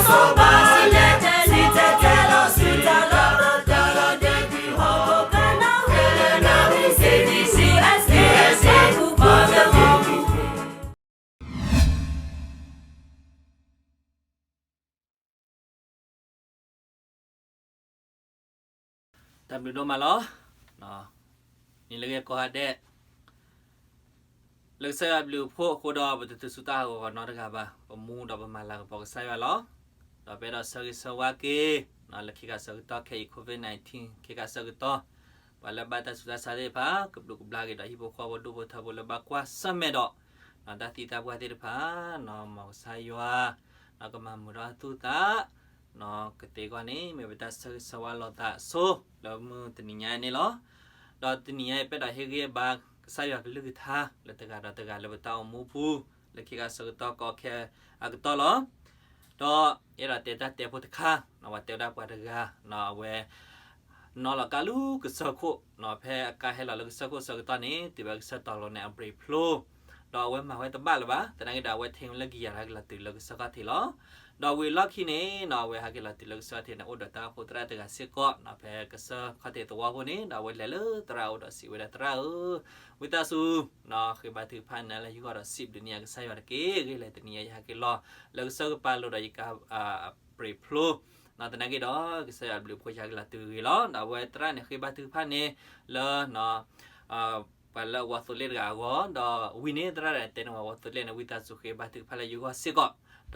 တၢ်ဘျုးဒိၣ်မးလီၤ. နံၤလၢအဂ့ၤကိးဂၤဒဲး လၢကစၢ်ယွၤဘျုးအဖှိၣ်အဃိဒီး ပတတုၤဆူတၢ်ဟးဂီၤနီတဂၤဘၣ်. ပမူဒီးပမၤလၤကပီၤကစၢ်ယွၤလီၤ. ဒီးပအဲၣ်ဒိးဆၢဂ့ၤဆၢဝါက့ၤ လၢခံခါဆၢကတီၢ်ခဲအံၤ COVID nineteen ခံခါဆၢကတီၢ် ပှၤလၢဘၣ်တၢ်ဆူးတၢ်ဆါသ့ၣ်တဖၣ် ကဘျုးကဘျါက့ၤဒီး ဟံၣ်ဖိဃီဖိဒိၣ်ဖိထၢဖိလၢဘၣ်ကွၢ်ဆၢၣ်မဲာ်ဒီး တၢ်သံတၢ်ပှၢ်သ့ၣ်တဖၣ် မ်ကစၢ်ယွၤ ကမၤမုာ်ထီၣ်သူၣ်သး ကသ့အဂီၢ်န့ၣ် မ့ၢ်ပတၢ်ဆၢဂ့ၤဆၢဝါလိာ်သးအဆိ လၢမုၢ်တနံၤညါအံၤန့ၣ်လီၤ. ဒီးတနံၤညါအံၤ ပအဲၣ်ဒိးဟ့ၣ်ဂံၢ်ဟ့ၣ်ဘါ ကစၢ်ယွၤကလုၢ်ကထါ လၢတဂၤဒီးတဂၤလၢပတၢ်အိၣ်မူပူၤ လၢခံခါဆၢကတီၢ်ကီခဲအကတီၢ်လီၤ. ဒီးအဲၣ်ဒိးတဲတၢ်တဲဖိတခါ ပှၤတဲဝဲဒၣ်ပှၤတဂၤ အဝဲ နီၣ်လီၤကါလူၤကစၢၢ်ခိၣ် ဖဲအကါဟဲလီၤလၢကစၢၢ်ခိၣ်ဆၢကတီၢ်န့ၣ် တုၤဝဲကစၢၢ်တီၤလိၤန့ၣ် အဘြ့းဖျိ ဒီးအဝဲမၤဝဲတဘၣ်လၢၤဘၣ်. သနာ်က့ဒီး အဝဲထံၣ်ဝဲလၢကယၤလၢဟဲက့ၤလီၤတုၤလၢကစၢၢ်ခီၣ်ထံးလီၤ. ဒီးဝံၤအလီၢ်ခံန့ၣ် အဝဲဟဲက့ၤလီၤတုၤလၢကစၢၢ်ခီၣ်ထံးန့ၣ် အိၣ်ဒီးတၢ်အိၣ်ဖှိၣ်သရၣ်တဂၤစ့ၢ်ကီး ဖဲကစၢၢ်ခီၣ်ထံးသဝီဖိန့ၣ် ဒီးအဝဲလဲၤလၢသရၣ်အအိၣ်ဒီးစံးဝဲဒၣ် သရၣ်ဧၢ, ဝံသးစူၤ ဃ့ဘါထုကဖၣ်နၤလၢယဂီၢ်ဒီးစံးဘျုးန့ၢ်ယကစၢ်ယွၤတက့ၢ်. အဂ့ၢ်လဲၣ်တနံၤညါ ယဟဲက့ၤလီၤ လၢကစၢၢ်ကပၤလိၤဒီးယကါ အဘြ့းဖျိ သနာ်က့ဒီး ကစၢ်ယွၤဘျုးဖှိၣ်ယဟဲက့ၤလီၤတုၤဂ့ၤလီၤ. ဒီးအဝဲသရၣ်န့ၣ်ဃ့ဘါထုကဖၣ်န့ၣ် လၢ ပှၤလၢအဝီသိလ့ၣ်တဂၤအဂီၢ် ဒီးဝံၤန့ၣ်သရၣ်ဒီးတဲန့ၢ်ဝဲဝီသိလ့ၣ်န့ၣ် ဝံသးစူၤဃ့ဘါထုကဖၣ်လၢယဂီၢ်စ့ၢ်ကီး, ဒီး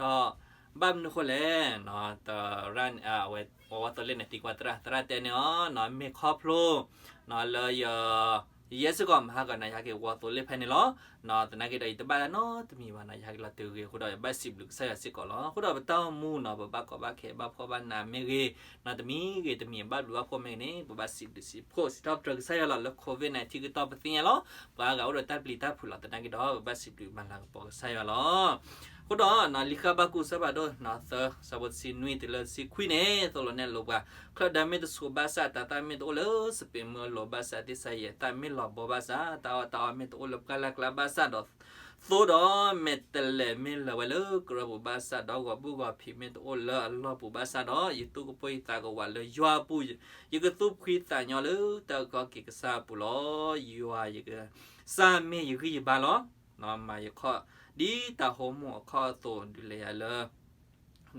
ဘၣ်မနုၤဃိလဲၣ် သရၣ် ဝီသိလ့ၣ်န့ၣ်သံကွၢ်သရၣ်, သရၣ်တဲန့ၢ်အီၤ မ့ၢ်ခီဖျိ လၢယ ယဲစ့ၢ်ကီးမၤဟးဂီၤနၤ ယဟဲက့ၤဝီသိလ့ၣ်ဖဲန့ၣ်လီၤ. သနာ်က့ဒီး ယတဘၣ်တၢ်နီတမံၤဘၣ်နီၤ ယဟဲက့ၤလီၤတုၤဂ့ၤအဃိဒီး ယဘၣ်စံးဘျုးကစၢ်ယွၤစ့ၢ်ကီးလီၤ. အဃိဒီးပတၢ်အိၣ်မူနီၤ ပဘၣ်ကီဘၣ်ခဲ ဘၣ်ဖှီၣ်ဘၣ်နးမ့ၢ်ဂ့ၤ နီၤ တမံၤဂ့ၤတမံၤ ဘၣ်ဘျုးဘၣ်ဖှိၣ်မ့ၢ်ဂ့ၤန့ၣ် ပဘၣ်စံးဘျုးစံးဖှိၣ် စံးထီၣ်ပတြၢၤကစၢ်ယွၤလီၤ. လၢ COVID nineteen ကတီၢ်ပသ့ၣ်ညါလီၤ ပှၤဂၤအိၣ်ဒီးတၢ်ပျံၤတၢ်ဖုးလီၤ. သနာ်က့ဒီး ပဘၣ်စံးဘျုးမၤလၤကပီၤကစၢ်ယွၤလီၤ. အဃိဒီး လံာ်ဃ့ဘးကူာ် အဆၢဖးဒိၣ် သၢ အဆၢဖိတဆံနွံတုၤလၢတဆံခွံန့ၣ် သိၣ်လိနဲၣ်လိပှၤ, ချၢၣ်ဒၢမ့ၢ်တဆိးဘၣ်ဆၣ် တၤသၣ်မ့ၢ်တအိၣ်လၢစပံးမုၢ်အလိၤဘၣ်ဆၣ် သ့ၣ်စါယဲၢ်သၣ်မ့ၢ်လီၤဘီဘၣ်ဆၣ် တၢ်အီၣ်တၢ်အီမ့ၢ်တအိၣ်လၢပှၢ်လၢ်ကျါဘၣ်ဆၣ်ဒီး သိဒီးမဲာ်တဲးလဲးမ့ၢ်လၢာ်ဝဲလၢကရၢပူၤဘၣ်ဆၣ် ဒီးဂီၤဘူၣ်ဂီၤဖံးမ့ၢ်တအိၣ်လၢအလီၢ်ပူၤဘၣ်ဆၣ်ဒီး ယသူၣ်ကပိၢ်ယသးကဝးလၢယွၤအပူၤ, ယကသူၣ်ဖှံသးညီလၢတၢ်အုၣ်က့ၤခီၣ်က့ၤကစၢ်အပူၤလီၤ. ယွၤယကစၢ်မ့ၢ်ယဂံၢ်ယဘါလီၤ. မၤယခီၣ်ဒ်တၢ်ဟိမိၢ်အခီၣ်အသိး ဒုးလဲၤယၤလၢ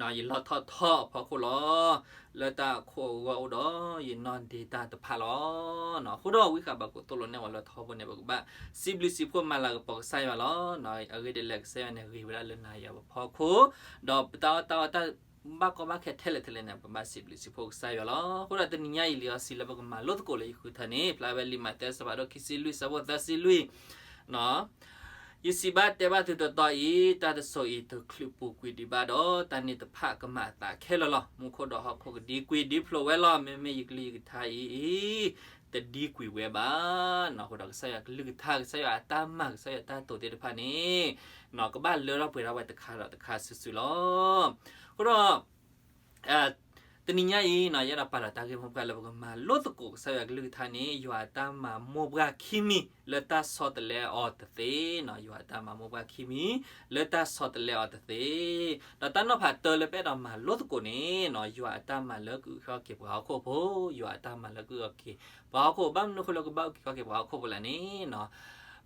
ယလီၢ်ထီၣ်ထီအဖီခိၣ်လီၤ. လၢတၢ်အခိၣ်အဂီၢ်အိၣ်ဒီး ယနီၢ်ဒ့တၢ်တဖၣ်လီၤ. အဃိဒီးဝံဃးဘးကူာ်သိၣ်လိနဲၣ်ဝဲလၢထီဘိန့ၣ် ပကဘၣ်စံးဘျုးစံးဖှိၣ်မၤလၤကပီၤကစၢ်ယွၤလီၤ. အဂ့ၢ်ဒ်လဲၣ် ကစၢ်ယွၤန့ၣ်ဂ့ၤဝဲဒၣ်လၢနၤယၤပဖီခိၣ်, ဒီးပတၢ်အီၣ်တၢ်အီတၢ်ဘၣ်ကီဘၣ်ခဲထဲလဲၣ်ထဲလဲၣ်န့ၣ် ပဘၣ်စံးဘျုးစံးဖှိၣ်ကစၢ်ယွၤလီၤ. အဃိဒီးတနံၤညါအံၤလံာ်စီဆှံလၢပကမၤလိသကိးလၢယဃုထၢန့ၣ် ဖျါဝဲလံာ်မးသဲအဆၢဖးဒိၣ်ခံဆံလွံၢ် အဆၢဖိသၢဆံလွံၢ် ယစံးဘၣ်တဲဘၣ်သုတီတီအံၤ, တၢ်တစိၤအံၤတချုးပူၤကွံာ်ဒံးဘၣ်ဒီး တၢ်န့ၣ်တဖၣ်ကမၤအသးခဲလၢာ်လီၤ. မူခိၣ်ဒီးဟီၣ်ခိၣ်ကဒံကွံာ်ဒံဖျိးဝဲလီၤ. မ့မ့ၢ်ယကလုၢ်ယကထါအံၤ တဒံကွံာ်ဝဲဘၣ်. အဃိဒီးကစၢ်ယွၤကလုၢ်ကထါ ကစၢ်ယွၤအတၢ်မၤ ကစၢ်ယွၤအတၢ်တိာ်သ့ၣ်တဖၣ်န့ၣ် ကဘၣ်လၢထီၣ်ပှဲၤထီၣ်ဝဲတခါဒီးတခါစုာ်စုာ်လီၤ. အဃိဒီး တနံၤညါအံၤ ယအဲၣ်ဒိးပာ်လီၤတၢ်ဂ့ၢ်မိၢ်ပှၢ်လၢပကမၤလိသကိးကစၢ်ယွၤကလုၢ်ကထါန့ၣ် ယွၤအတၢ်မၤမိၢ်ပှၢ်ခံမံၤ လၢတၢ်ဆီတလဲအီၤတသ့, ယွၤအတၢ်မၤမိၢ်ပှၢ်ခံမံၤ လၢတၢ်ဆီတလဲအီၤတသ့, ဒီးတၢ်နီၤဖးတၢလၢပအဲၣ်ဒိးမၤလိသကိးန့ၣ် ယွၤအတၢ်မၤလၢကအုၣ်က့ၤခီၣ်က့ၤပှၤဟီၣ်ခိၣ်ဖိ, ယွၤအတၢ်မၤလၢကအုၣ်က့ၤခီၣ်က့ၤပှၤဟီၣ်ခိၣ်, ဘၣ်မနုၤအဃိလၢကဘၣ်အုၣ်က့ၤခီၣ်က့ၤပှၤဟီၣ်ခိၣ်ဖိလဲၣ်န့ၣ်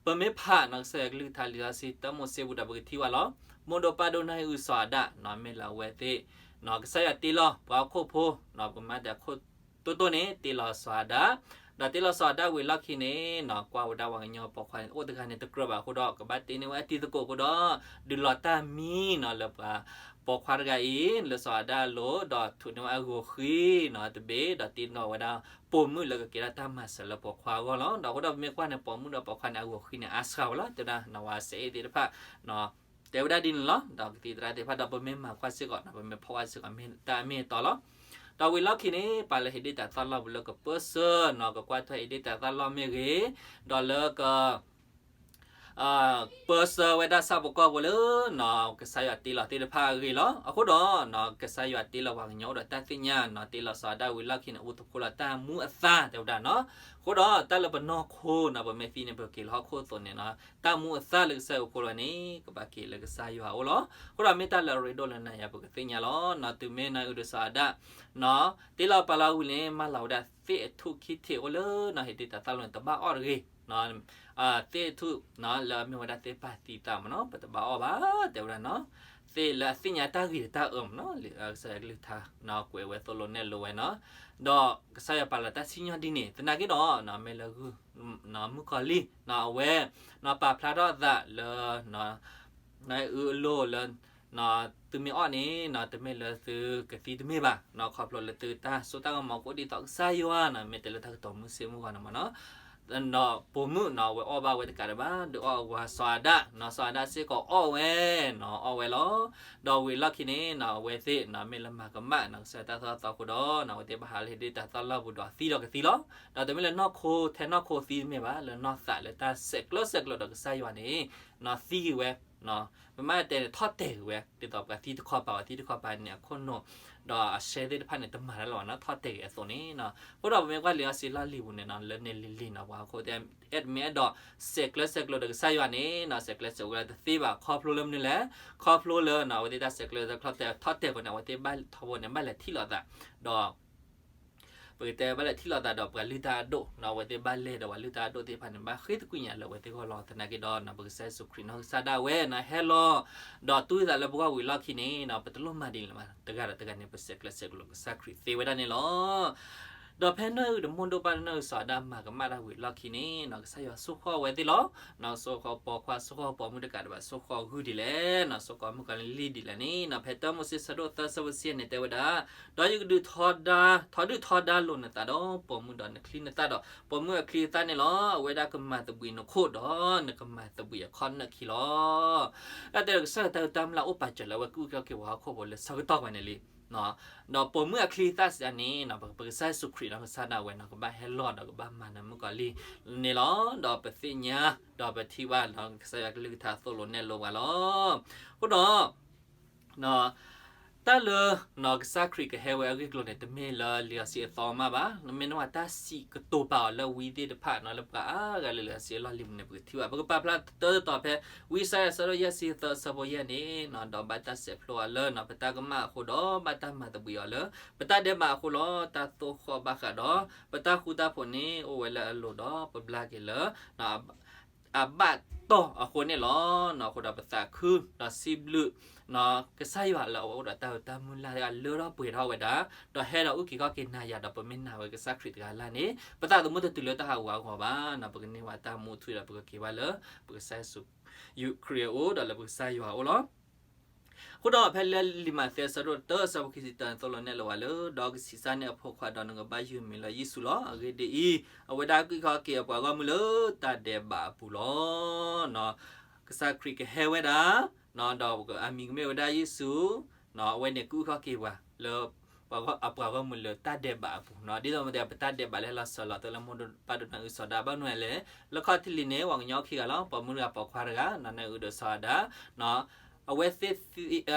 ပမ့ၢ်ဖးနီၢ်ကစၢ်ယွၤကလုၢ်ကထါလံာ်စီဆှံတၢမိၤၡ့ပူၤဒီး ပကထံၣ်ဝဲလီၤ. မိၢ်ဒိၣ်ပၢ်ဒိၣ်နီၢ်ဟ့ၣ်အုစီၤအၤဒၣ် မ့ၢ်လၢအဝဲသ့ၣ် ကစၢ်ယွၤတ့လီၤပှၤဟီၣ်ခိၣ်ဖိ, ပမၤတၢ်ခိၣ်တိၢ်တိၢ်န့ၣ် တ့လီၤစီၤအၤဒၣ်, ဒီးတ့လီၤစီၤအၤဒၣ်ဝံၤလီၢ်ခံန့ၣ် ကွၢ်ဝဲဒၣ်ပှၤကညီပိာ်ခွါန့ၣ် အိၣ်တဂၤန့ၣ်တကြၢးဘၣ်အဃိဒီး ကဘၣ်တ့န့ၢ်ဝဲအတံၤသကိးအဃိဒီး ဒုးလီၤတၢ်မံနီၤလၢပှၤပိာ်ခွါတဂၤအံၤ လၢစီၤအၤဒၣ်အလိၤ, ဒီးထုးန့ၢ်ဝဲအဂီၤဃံနီၤတဘ့ၣ်, ဒီးတ့န့ၢ်ဝဲဒၣ် ပိာ်မုၣ်လၢကကဲထီၣ်တၢ်မၤစၢၤလၢပိာ်ခွါအဂီၢ်လီၤ. ဒီးအဃိဒီးပမ့ၢ်ကွၢ်န့ၣ် ပိာ်မုၣ်ဒီးပိာ်ခွါန့ၣ် အဂီၤဃံန့ၣ် အါစှၤဝဲလီၤ. တဲဝဲဒၣ် နဝၤစဲအ့ၣ်သ့ၣ်တဖၣ် တဲဝဲဒၣ်ဒ်န့ၣ်လီၤ. ဒီးကသံၣ်သရၣ်သ့ၣ်တဖၣ်ဒီး ပမ့ၢ်မၤကွၢ်စ့ၢ်ကီးနီၤ ပမ့ၢ်ဖီၣ်ကွၢ်စ့ၢ်ကီး မ့ၢ်တၢ်အမ့ၢ်အတီလီၤ. ဒီးဝံၤလီၢ်ခံန့ၣ် ပှၤလၢဟ့ၣ်ဒ့ၣ်တၢ်သၣ်လီၢ်ပူၤလၢကပၢၢ်ဆၢနီၤ ကကွၢ်ထွဲဟ့ၣ်ဒ့ၣ်တၢ်သၣ်လီၢ်မ့ၢ်ဂ့ၤ, ဒီးလၢက ပၢဆှၢဝဲဒၣ်ဆၣ်ဖိကီၢ်ဖိလၢ ကစၢ်ယွၤတ့လီၤသ့ၣ်တဖၣ်အဂ့ၢ်လီၤ. အဃိဒီး ကစၢ်ယွၤတ့လီၤပှၤကညီအိၣ်ဒီးတၢ်သ့ၣ်ညါနီၤ, တ့လီၤစီၤအၤဒၣ်ဝံၤလီၢ်ခံန့ၣ် အိၣ်သဖှိလီၤတၢ်မူအသါတဲဝဲဒၣ်နီၤ. အဃိဒီးတၢ်လၢပနီၢ်ခိနီၤ, ပမ့ၢ်သံန့ၣ် ပက့ၤလၢဟီၣ်ခိၣ်အသိးန့ၣ်နီၤ, တၢ်မူအသါလၢကစၢ်ယွၤအိၣ်ဖှိၣ်လီၤန့ၣ် ကဘၣ်က့ၤလၢကစၢ်ယွၤအအိၣ်လီၤ. အဃိဒီးမ့ၢ်တၢ်လၢအရ့ဒိၣ်လၢနၤယၤ ပကသ့ၣ်ညါလီၤနီၤ. တုၤမ့ၢ်နအုၣ်ဒီးစီၤအၤဒၣ် တ့လီၤပာ်လီၤဝံၤန့ၣ် မၢလီၤဝဲဒၣ်သ့ၣ်အထူၣ်ခံထံးအိၣ်လၢနီၤ, ဟ့ၣ်တ့ၢ်တၢ်သီၣ်လိန့ၣ် တဘၣ်အီၣ်တဂ့ၤ သ့ၣ်အထူၣ်လၢအမ့ၢ်ဝဲဒၣ်သ့ၣ်ပာ်သံသးမ့ၢ်နီၤ, ပတဘၣ်အီၣ်ဘၣ် တဲဝဲဒၣ်နီၤ. သ့ၣ်လၢအသ့ၣ်ညါတၢ်ဂ့ၤတၢ်အၢမ့ၢ်နီၤ, ကစၢ်ယွၤကလုၢ်ကထါ ကွဲးဝဲသိၣ်လိနဲၣ်လိဝဲနီၤ. ဒီးကစၢ်ယွၤပာ်လီၤတၢ်စံၣ်ညီၣ်ဒ်န့ၣ် သနာ်က့ဒီး မ့ၢ်လၢ မုၣ်ကီၤလံၢ် အဝဲ ပာ်ဖျါထီၣ်အသးလၢ နအုၣ်အလိၢ်လၢ သုမ့ၢ်အီၣ်န့ၣ် တမ့ၢ်လၢသုကသံတမ့ၢ်ဘၣ်, ခီဖျိလၢသုတၢ်စိတၢ်ကမီၤကအိၣ်ဒ်သိးကစၢ်ယွၤနီၤ, မ့ၢ်တဲလၢတၢ်ကတိၤမုၢ်ဆ့ၣ်မုၢ်ဂီၤန့ၣ်မ့ၢ်နီၤ. ဒီးပိာ်မုၣ်နီၤ အဝဲအီၣ်ဘၣ်ဝဲတကးဒံးဘၣ်, ဒုးအီၣ်ဝဲစီၤအၤဒၣ်နီၤ, စီၤအၤဒၣ်စ့ၢ်ကီးအီၣ်ဝဲနီၤ, အီၣ်ဝဲလီၤ. ဒီးဝံၤလီၢ်ခံန့ၣ်နီၤ အဝဲသ့ၣ်နီၤ မ့ၢ်လၢမၤကမၣ်နီၤ ကစၢ်ယွၤတၢ်သိၣ်တၢ်သီအဃိဒီးနီၤ အဝဲသ့ၣ်ဘၣ်ဟးလၢဟ့ၣ်ဒ့ၣ်တၢ်သီၣ်လၢပူၤဒီးသံဒီးကသံလီၤ. ဒီးတမ့ၢ်လၢနီၢ်ခိထဲနီၢ်ခိသံတမ့ၢ်ဘၣ်, လၢနီၢ်သးလၢတၢ်ဆဲးကျၢဆဲးကျိးဒီးကစၢ်ယွၤန့ၣ် သံက့ၤဝဲ ပမ့ၢ်တဲန့ၣ် ထီၣ်တဲာ်က့ၤဝဲ ဒ်သိးပှၤသံတခီပၤ ပှၤသံတခီပၤန့ၣ် အခိၣ်နူာ် ဒီးအရှဲသ့ၣ်တဖၣ်န့ၣ် တမၤတၢ်လၢၤဘၣ်နီၤ, ထီၣ်တဲာ်က့ၤအသိးန့ၣ်နီၤ. အဃိဒီးပမ့ၢ်ကွၢ်လံာ်စီဆှံလီၢ်လံၤပူၤန့ၣ်နီၤ လၢန့ၣ်လံၤလံၤနီၤ ပှၤဟီၣ်ခိၣ်သ့ၣ် အဲၣ်မ့ၢ်အဲၣ်ဒိး ဆဲးကျၢဆဲးကျိးဒီးကစၢ်ယွၤန့ၣ်နီၤ ဆဲးကျၢဆဲးကျိးတသ့ဘၣ် ခီဖျိလၢမနုၤလဲၣ်, ခီဖျိလၢနီၤ အဝဲသ့ၣ်တၢ်ဆဲးကျၢဆဲးကျိးထီၣ်တဲာ် ထီၣ်တဲာ်အဃိန့ၣ် အဝဲသ့ၣ်ဘၣ်ထီဘိန့ၣ် ဘၣ်လဲၤထံၣ်လိာ်သး ဒီး ပကတဲဘၣ်လဲၤထံၣ်လိာ်သးဒီးပှၤလုၢ်တၢ်အဒိၣ်နီၤ, အဝဲသ့ၣ်ဘၣ်လဲၤဒီးပှၤလုၢ်တၢ်အဒိၣ်သ့ၣ်တဖၣ်န့ၣ် ဘၣ်ဃ့သကွံာ်ညါလၢအဝဲသ့ၣ်အဂီၢ်လီၤ. သနာ်က့ဒီးနီၤ ပကစၢ်ယ့ၣ်ၡူးခရံာ်နီၢ်ကစၢ်ဒၣ်ဝဲနီၤ ဟဲလီၤ ဒီးတူၢ်သးလၢပဂီၢ်ဝံၤလီၢ်ခံန့ၣ်နီၤ ပတလိၣ်မၤဒ်လဲၣ်ဘၣ်, တဂၤဒီးတဂၤန့ၣ် ပဆဲးကျၢဆဲးကျိးကစၢ်ခရံာ်သ့ဝဲဒၣ်န့ၣ်လီၤ. ဒီးဖဲနၢအုၣ်တမိၢ်ဒိၣ်ပၢ်တနၢအုၣ်စီၤအၤဒၣ်မၤကမၣ်တၢ်ဝံၤလီၢ်ခံန့ၣ်နီၤ ကစၢ်ယွၤဆိၣ်ဃီၣ်ဝဲသ့ၣ်လီၤ. နီၤဆိၣ်ဃီၣ်ပိာ်ခွါ ဆိၣ်ဃီၣ်ပိာ်မုၣ်တကးဒံးဘၣ် ဆိၣ်ဃီၣ်ဂုၢ်ဒ်လဲၣ်နီၤ, ဆိၣ်ဃီၣ်မုၣ်ကီၤလံၢ်ဒ်လဲၣ်န့ၣ်နီၤ ဖဲတၢမိၤၡ့ဆၢဒိၣ်သၢဆၢဖိတဆံန့ၣ် တဲဝဲဒၣ် ဒီးယကဒုး ထီဒုၣ်ထီဒါလိာ်နသးဒီး ပိာ်မုၣ်ဒီးနချံနသၣ်ဒီး ပိာ်မုၣ်အချံအသၣ်န့ၣ်လီၤ. အဝဲဒၣ်ကမၤသဘှံးနခိၣ်ဒီး နကမၤသဘှံးအခီၣ်နၢၣ်ခံလီၤ. တၢ်တဲဒီးကစၢ်ယွၤတၢ်ဂ့ၢ်တၢ်မုၢ်လၢ်အိၣ်ပာ်စၢၤလၢအဝဲ ကအုၣ်က့ၤခီၣ်က့ၤပှၤဟီၣ်ခိၣ်ဖိလၢဆၢကတီၢ်ဝဲန့ၣ်လံ. ဒီးပိာ်မုၣ်အချံအသၣ်စံးန့ၣ် ပကစၢ်ယ့ၣ်ၡူးခရံာ်နီၤ ကစၢ်ဒၣ်ဝဲနီၤ ကဘၣ်ဟဲလီၤဒီးကဘၣ်မၤနၢၤမုၣ်ကီၤလံၢ်န့ၣ်လီၤ. ဒီးပသ့ၣ်ညါဒီးပထံၣ်ဘၣ်နီၤ ကစၢ်ယွၤကလုၢ်ကထါသိၣ်လိနဲၣ်လိပှၤလီၤ. အဃိဒီး တၢ်လၢ ကစၢ်ခရံာ်ကဟဲဝဲအဂ့ၢ်အကျိၤန့ၣ် တမ့ၢ်လၢလံာ်စီဆှံအသီမးဘၣ်, မ့ၢ်နဝဲတၢ်စံးကတိၤပာ်အီၤလၢဝံသ့ၣ်တဖၣ်နီၤ လၢပှၤအါဂၤလၢလံာ်စီဆှံအလီၢ်လံၤပူၤန့ၣ် ပကထံၣ်ဘၣ်. ပကပာ်ဖျါတၢ်တတီၤဖဲ ဝံယၡါယၤဆၢဒိၣ်ယဲၢ်ဆံသၢဆၢဖိယဲၢ်န့ၣ်နီၤ ဒီးဘၣ်တၢ်ဆဲးဖျိအီၤလၢနီၤ ပတၢ်ကမၣ်အဃိဒီး ဘၣ်တၢ်မၤသဘှံးအီၤလၢ ပတၢ်ဒဲးဘးအဃိလီၤ. တၢ်သိၣ်ဃီၣ်ဘၣ်ဃးဒီး ပတၢ်ဃူတၢ်ဖိးန့ၣ် အိၣ်ဝဲလၢအလိၤဒီး ပဘျါက့ၤလၢ အဘၣ်တီၢ်အဃိန့ၣ်လီၤ. အဃိဒီးပသးခုဒီးစံးဘျုး ကစၢ်ယွၤလၢအဝဲအိၣ်ဒီးတၢ်ဂ့ၢ်တၢ်မုၢ်လၢ်လၢအလၢထီၣ်ပှဲၤထီၣ်ဝဲဒၣ်, ဒီးဟဲဒီးအုၣ်က့ၤခီၣ်က့ၤနၤယၤဒီး ပမ့ၢ်နာ်ဝဲကစၢ်ခရံာ်တဂၤလၢ်န့ၣ် ပသးသမူတတုၤလၢတၢ်ဟးဂူာ်ဟးဂီၤဘၣ်နီၤ, ပကန့ၢ်ဝဲတၢ်မူထူဒီး ပကက့ၤဘၣ်လၢ ပကစၢ်ယ့ၣ်ၡူးခရံာ်အအိၣ် ဒီးလၢပကစၢ်ယွၤအအိၣ်လီၤ. အဃိဒီးဖဲလၢလံာ်မးသဲအဆၢဒိၣ်တၢအဆၢဖိခံဆံတၢန့ၣ် သိၣ်လိနဲၣ်လိပှၤလၢ ဒီးကဆံးစၢ်န့ၢ်အဖိခွါဒီးနကဘၣ်ယုၢ်မံၤလၢယ့ၣ်ၡူးလီၤ. အဂ့ၢ်ဒ်အံၤ, အဝဲဒၣ်ကအုၣ်က့ၤခီၣ်က့ၤအပှၤဂီၢ်မုၢ်လၢတၢ်ဒဲးဘးအပူၤလီၤ. ကစၢ်ခရံာ်ကဟဲဝဲဒၣ် ဒီးအမံၤကမ့ၢ်ဝဲဒၣ်ယ့ၣ်ၡူး, အဝဲန့ၣ်ကအုၣ်က့ၤခီၣ်က့ၤပှၤလၢ အပှၤဂီၢ်မုၢ်လၢတၢ်ဒဲးဘးအပူၤနီၤ. ဒ်သိးမ့ၢ်တဲ ပတၢ်ဒဲးဘးလၢဟဲလီၤစၢၤလီၤသွဲၣ်လၢမိၢ်ဒိၣ်ပၢ်ဒိၣ်နၢ်အုၣ်စီၤဒၣ် ဘၣ်မနုၤလဲၣ်, လၢခီၣ်ထံးလံၤန့ၣ် ပှၤကညီခံဂၤလီၤ. ပိာ်မုၣ်တဂၤပိာ်ခွါတဂၤ နၢ်အုၣ်ဒီးစီၤအၤဒၣ် အဝဲသ့ၣ်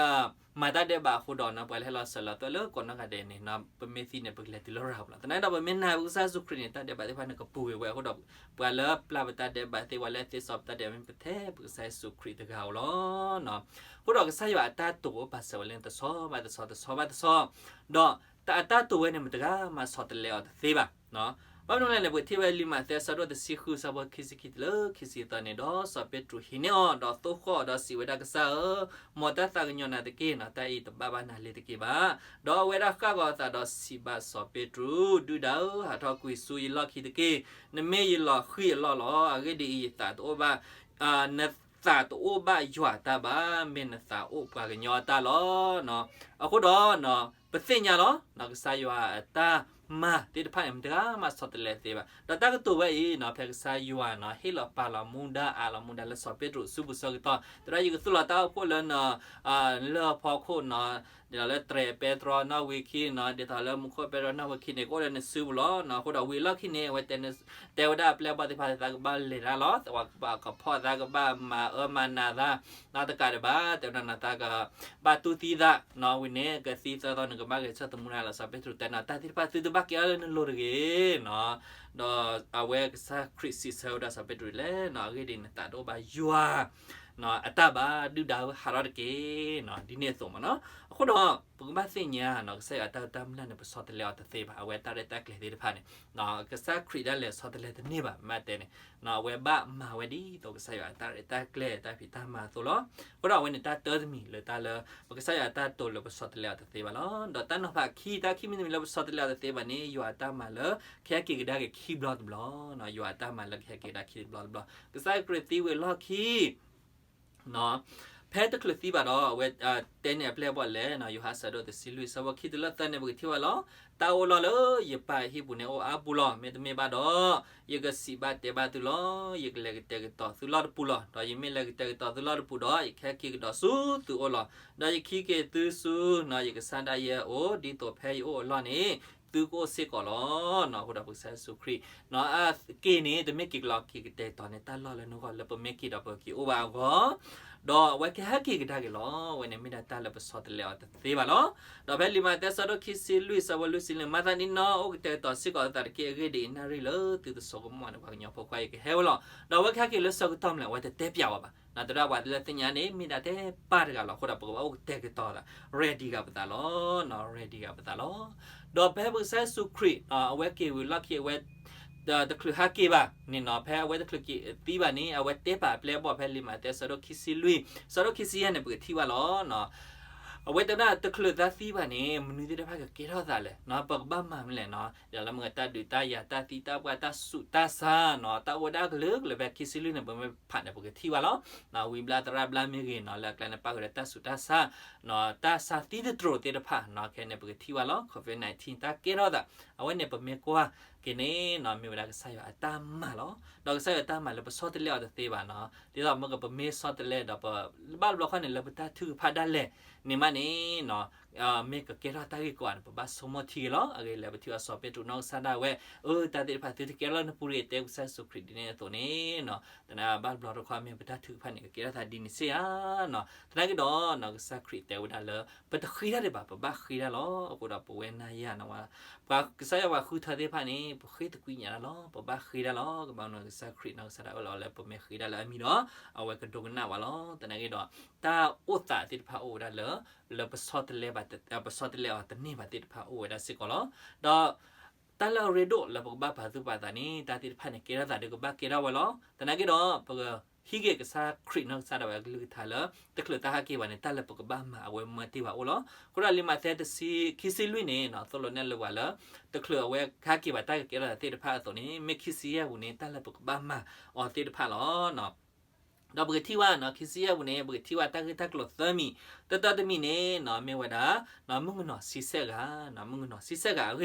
မၤတၢ်ဒဲးဘးအဃိဒီးနီၤ ပှၤလၢဟဲလီၤစၢၤလီၤသွဲၣ်လၢကိးနီၢ်ဂၤဒဲးန့ၣ် ပမ့ၢ်သံန့ၣ် ပကလဲၤတုၤလၢရၤပူၤလီၤ. သနာ်က့ဒီး ပမ့ၢ်နာ်ပကစၢ်ယ့ၣ်ၡူးခရံာ်န့ၣ် တၢ်ဒဲးဘးသ့ၣ်တဖၣ်န့ၣ် ကပူၤကွံာ်ဝဲအဃိဒီး ပှၤလၢပျၢ်ပတၢ်ဒဲးဘးသ့ၣ် ပှၤလၢသ့စီပတၢ်ဒဲးဘးမ့ၢ်ပထဲပကစၢ်ယ့ၣ်ၡူးခရံာ်တဂၤဧိၤလီၤ. အဃိဒီးကစၢ်ယွၤအတၢ်တိာ်အိၣ်ပာ်စၢၤဝဲလၢတဆီဘၣ်တဆီ တဆီဘၣ်တဆီ, ဒီးအတၢ်တိာ်ဝဲန့ၣ် မတဂၤမၤဆီတလဲအီၤတသ့ဘၣ်. ဘၣ်မနုၤလဲၣ်န့ၣ် ပကထံၣ်ဝဲလံာ်မးသဲအဆၢဒိၣ်တဆံဃုအဆၢဖိခံဆံခံတုၤလၢခံဆံသၢန့ၣ်ဒီး စီၤပ့းတရူးဟံးန့ၢ်အီၤ ဒီးသိၣ်ဃီၣ်အီၤဒီးစံးဝဲဒၣ် ကစၢ်ဧၢ, မ်တၢ်သးကညီၤနၤတက့ၢ်နီၤ, တၢ်အံၤတဘၣ်ဘၣ်နၤလ့ၤတက့ၢ်ဘၣ်. ဒီးအဝဲဒၣ်ဃၣ်ဂီၤအသးဒီးစံးဘၣ်စီၤပ့းတရူး, ဒုၣ်ဒါဧၢ, ဟးထီၣ်ကွံာ်ဆူယလီၢ်ခံတက့ၢ်. နမ့ၢ်ယလီၤဃံၢ်အလီၢ်လီၤ. အဂ့ၢ်ဒ်အံၤ, ယသးတအိၣ်ဘၣ် နသးတအိၣ်ဘၣ်ယွၤအတၢ်ဘၣ်, မ့ၢ်နသးအိၣ်ပှၤကညီအတၢ်လီၤ. အဃိဒီး ပသ့ၣ်ညါလီၤ ကစၢ်ယွၤအတၢ်မၤသ့ၣ်တဖၣ်န့ၣ် မတဂၤမၤဆီတလဲသ့ဘၣ်. ဒီးတၢ်ကတိၤဝဲအံၤနီၤ ဖဲကစၢ်ယွၤနီၤ ဟ့ၣ်လီၤပာ်လီၤမူဒါ အးလီၤမူဒါလၢစီၤပ့းတရူးဆူပူၤဆၢကတီၢ် တဲဝဲဒၣ် ယကသူၣ်လီၤတၢ်အိၣ်ဖှိၣ်လၢန လၢၢ်ဖီခိၣ်နီၤ ဒ်သိးလၢတြဲၤပဲတြီနီၣ်ဝံခံနီၤ, ဒ်သိးလၢမူခိၣ်ပဲတြီနီၣ်ဝံခံန့ၣ် ကအိၣ်ဒီးနစုပူၤလီၤ. အဃိဒီးဝံၤလီၢ်ခံန့ၣ် အဝဲတဲဝဲဒၣ်အပျဲၢ်အဘီၣ်သ့ၣ်တဖၣ် သးကဘၣ်လဲၤတၢ်လီၤ, သးကဘၣ်ကဖီၣ်, သးကဘၣ်မၤအၢမၤနးသး, နီတကးဒံးဘၣ်, တဲဝဲဒၣ်နီၤ သးကဘၣ်တူၢ်သံသးနီၤ, ဝံၤန့ၣ် ကသံသၢသီန့ၣ် ကဘၣ်ဂဲၤဆၢထၢၣ်သမူနၤလီၤ. စီၤပ့းတရူးတဲနီၤ တၢ်သ့ၣ်တဖၣ်သုတဘၣ်ကဲထီၣ်လၢနလိၤတဂ့ၤ ဒီးအဝဲကစၢ်ခရံာ်စံးဆၢဝဲဒၣ်စီၤပ့းတရူးလဲၣ်နီၤ, အဂ့ၢ်ဒ်အံၤ နသးတအိၣ်ဘၣ်ယွၤအတၢ်ဘၣ်, ဒုၣ်ဒါဧၢ ဟးထီၣ်တက့ၢ်နီၤ, ဒ်န့ၣ်အသိးမ့ၢ်နီၤ. အဃိဒီး ပကဘၣ်သ့ၣ်ညါနီၤ ကစၢ်ယွၤအတၢ်ဂံၢ်တၢ်ဘါန့ၣ် ပဆီတလဲအီၤတသ့ဘၣ်, အဝဲတၢ်ရဲၣ်တၢ်ကျဲၤသ့ၣ်တဖၣ်န့ၣ် ကစၢ်ခရံာ်ဒၣ်လဲာ်ဆီတလဲတန့ၢ်ဘၣ်, မ့ၢ်တဲန့ၣ် အဝဲဘၣ်မၤဝဲဒ်သိးကစၢ်ယွၤအတၢ်ရဲၣ်တၢ်ကျဲၤ တၢ်ဖံးတၢ်မၤအသိးလီၤ. အဃိဒီးအဝဲန့ၣ်တၢ်တၢတမံၤလၢတၢ်လၢ ပကစၢ်ယွၤအတၢ်တိာ်လၢပဆီတလဲအီၤတသ့ဘၣ်လီၤ. ဒီးတၢ်နီၤဖးခံ, တၢ်ခံမံၤတမံၤလၢပဆီတလဲအီၤတသ့ဘၣ်န့ၣ် ယွၤအတၢ်မၤလၢ ကဟဲက့ၤကဒါက့ၤခံဘျီတဘျီ, ယွၤအတၢ်မၤလၢကဟဲက့ၤကဒါခံဘျီတဘျီ, ကစၢ်ခရံာ်သံဝံၤအလီၢ်ခံ ဖဲတချုးသံဘၣ်ဒီး အဝဲတဲန့ၢ်အပျဲၢ်အဘီၣ်လဲၣ်နီၤ, ယိၤဟၣ်အဆၢဒိၣ်တဆံလွံၢ် အဆၢဖိခံတုၤလၢသၢန့ၣ် ပကထံၣ်ဝဲလီၤ. တၢ်အိၣ်လီၢ်လၢယပၢ်အဟံၣ်ပူၤန့ၣ် အိၣ်အါပူၤလီၤ. မ့တမ့ၢ်ဘၣ်ဒီး ယကစံးဘၣ်တဲဘၣ်သုလီၤ. ယကလဲၤကတဲာ်ကတီၤသုလီၢ်တပူၤလီၤ. ဒီးယမ့ၢ်လဲၤကတဲာ်ကတီၤသုလီၢ်တပူၤဒီး ယကဟဲက့ၤကဒီးဆူသုအိၣ်လီၤ. ဒီးယခံက့ၤသုဆူ ယကစၢ်ဒၣ်ယဲအအိၣ်, ဒ်သိးဖဲယအိၣ်အလီၢ်န့ၣ် သုကအိၣ်စ့ၢ်ကီးလီၤ. အဃိဒီးပကစၢ်ယ့ၣ်ၡူးခရံာ် အက့ၤန့ၣ် တမ့ၢ်က့ၤကလီက့ၤကတဲာ်ကတီၤန့ၢ်တၢ်လီၢ်လၢနဂီၢ်လၢပမ့ၢ်က့ၤဒီးပက့ၤအိၣ်ဘၣ်အဂီၢ်, ဒီးအဝဲကဟဲက့ၤကဒါက့ၤလီၤ. အဝဲန့ၣ်မ့ၢ်ဒၣ်တၢ်လၢပဆီတလဲအီၤတသ့ဘၣ်လီၤ. ဒီးဖဲလံာ်မးသဲအဆၢဒိၣ်ခံဆံလွံၢ် အဆၢဖိလွံၢ်ဆံန့ၣ် မၤသးဒ်န့ၣ် အိၣ်ကတဲာ်ကတီၤစ့ၢ်ကီးအသးတက့ၢ်. အဂ့ၢ်ဒ်အံၤ, နၣ်ရံၣ်လၢသုတစိကမီၤန့ၣ် ပှၤကညီဖိခွါအံၤကဟဲဝဲလီၤ. ဒီးအဝဲကဟဲက့ၤလၢဆၢကတီၢ်မနုၤလဲၣ်, အဝဲတတဲပျးဝဲဘၣ်. နတဲဒၣ်ပှၤလၢသ့ၣ်ညါန့ၣ် မ့ၢ်ဒၣ်တဲပၢ်တဂၤလီၤ. အဃိဒီးပကဘၣ်အိၣ်ကတဲာ်ကတီၤသး, ready ဂၤပသးလီၤ, ready ဂၤပသးလီၤ. ဒီးဖဲပကစၢ်ယ့ၣ်ၡူးခရံာ် အဝဲက့ၤဝံၤလီၢ်ခံ အဝဲ တချုးဟဲက့ၤဘၣ်န့ၣ်နီၤ, ဖဲအဝဲတချုးက့ၤသံဘၣ်န့ၣ် အဝဲတဲပာ်အပျဲၢ်အဘီၣ် ဖဲလံာ်မးသဲအဆၢဒိၣ်ခံဆံလွံၢ် အဆၢဒိၣ်ခံဆံယဲၢ်န့ၣ် ပကထံၣ်ဘၣ်လီၤ. အဝဲတဲဝဲဒၣ် တချုးသးသံဘၣ်န့ၣ် မနုၤသ့ၣ်တဖၣ်ကကဲထီၣ်သးလဲၣ်, ပကဘၣ်မၤမနုၤလဲၣ်နီၤ, ဒီးလၢမ့ၢ်တၢ်ဒုးတၢ်ယၤ တၢ်သံတၢ်ပှၢ် တၢ်ဆူးတၢ်ဆါနီၤ, တၢ်အိၣ်ဝဲဒၣ်ကလုာ်ကလုာ် ဖဲခံဆံလွံၢ်န့ၣ် ပမ့ၢ်ဖးန့ၣ် ပကထံၣ်ဘၣ်လီၤ. ဝံဘျၣ်သရၣ်ဘျၣ်မ့ၢ်ဂ့ၤနီၤ, လၢအကျါန့ၣ် ပၣ်ဃုာ်ဒီးတၢ်ဆူးတၢ်ဆါ တၢ်ဆါသံသတြိာ်သ့ၣ်တဖၣ်နီၤ, ခဲန့ၣ် ပကထံၣ်ဘၣ်လီၤ. COVID nineteen တၢ်ကဲထီၣ်သး အဝဲန့ၣ်ပမ့ၢ်ကွၢ်က့ၤန့ၣ်နီၤ, မ့ၢ်ဝဲဒၣ်ကစၢ်ယွၤအတၢ်မၤလီၤ. ဒီးကစၢ်ယွၤအတၢ်မၤလၢပဆီတလဲအီၤတသ့ဘၣ်နီၤ, ဒ်သိးမ့ၢ်ကပမ့ၢ်ဆီတလဲဒီး ပဘၣ်တဘျီခီန့ၣ် လၢပတၢ်ထုကဖၣ်ဒၣ်လဲာ်န့ၣ်မးန့ၣ်နီၤ, မ့ၢ်ကကဲထီၣ်တၢ်ဂ့ၢ်ကီန့ၣ် ပဘၣ်ဆိကမိၣ်ထံက့ၤလီၤ. အဂ့ၢ်လဲၣ် ပထံၣ်အီၤစီၤပ့းတရူးနီၢ်ကစၢ်ဒၣ်ဝဲ အၢ တၢ်သ့ၣ်တဖၣ်သုတကဲထီၣ်လၢနပူၤတဂ့ၤ တဲကစၢ်ယ့ၣ်ၡူးခရံာ်ဒ်န့ၣ်အသိးန့ၣ်နီၤ, သနာ်ဘၣ်တဘျီတခီမ့ၢ်ပတၢ်ထုကဖၣ်န့ၣ် ကကဲထီၣ်သးဒ်န့ၣ်စ့ၢ်ဧါနီၤ. သနာ်က့ဒီးနီၤ ကစၢ်ခရံာ်တဲဝဲဒၣ်လၢ ပတဃ့တၢ်ဒံးဘၣ် ပဘၣ်ဃ့တၢ်လီၤ. အဃိဒီးပဝဲနၤယၤနီၤ ပှၤကစၢ်ယွၤပှၤဃုထၢသ့ၣ်တဖၣ်န့ၣ် ပဃ့သကွံာ်ညါတၢ်လီၤ. ပဘၣ်ဃ့တၢ်လီၤ. ကဘၣ်မနုၤကစၢ်ခရံာ်နီၢ်ကစၢ်ဒၣ်ဝဲလီၤ လၢပမ့ၢ်ဃ့တၢ်လၢအမံၤဒီး အဝဲကဒိကနၣ်ဝဲလီၤ. သနာ်က့ဒီး တၢ်အိၣ်သးသ့ၣ်တဖၣ်အိၣ်ဝဲဒၣ်လၢ လၢပဆီတလဲဘၣ် ပဆီတလဲအီၤတန့ၢ်ဘၣ်သ့ၣ်တဖၣ်အိၣ်ဝဲဒၣ်စ့ၢ်ကီးလီၤ. ဒီး တၢ်လၢအရ့ဒိၣ်လၢပကဘၣ်ပာ်သူၣ်ပာ်သးန့ၣ် တၢ်သ့ၣ်တဖၣ်န့ၣ် ကဲထီၣ်သးဒီးကဘၣ်ကဲထီၣ်ဝဲလီၤ. သနာ်က့ဒီး ပကဟံးက့ၤကစၢ်ခရံာ်နီၢ်ကစၢ်ဒၣ်ဝဲအကလုၢ်ကထါလၢ တချုးတၢ်ဟဲက့ၤဘၣ်န့ၣ် တၢ်လၢပကဘၣ်မၤအဝဲမၢတ့ၢ်ဘၣ်အိၣ်လီၤ. အဃိဒီးလံာ်မးသဲတဆံ ခံဆံလွံၢ်န့ၣ်နီၤ သိၣ်လိနဲၣ်လၢပှၤလၢ တချုးအဝဲကဟဲက့ၤဘၣ် တၢ်ကကဲထီၣ်သးသ့ၣ်တဖၣ်အသိးန့ၣ် မ့ၢ်ခံဆံယဲၢ်ပူၤန့ၣ် တၢ်လၢပကဘၣ်မၤအီၤသ့ၣ်တဖၣ်လီၤ. ဒီးပကထံၣ်ဘၣ်နီၤ ခံဆံယဲၢ်ပူၤန့ၣ် ပကထံၣ်ဘၣ်တၢ်ဂ့ၢ်တၢ်ကျိၤသၢမံၤ, တၢတၢတမံၤန့ၣ်နီၤ မ့ၢ်ဝဲဒၣ် မုၣ်ကနီၤဆံဆဲၣ်ဂၤ, မုၣ်ကနီၤဆံဆဲၣ်ဂၤအဂ့ၢ်, ဒီ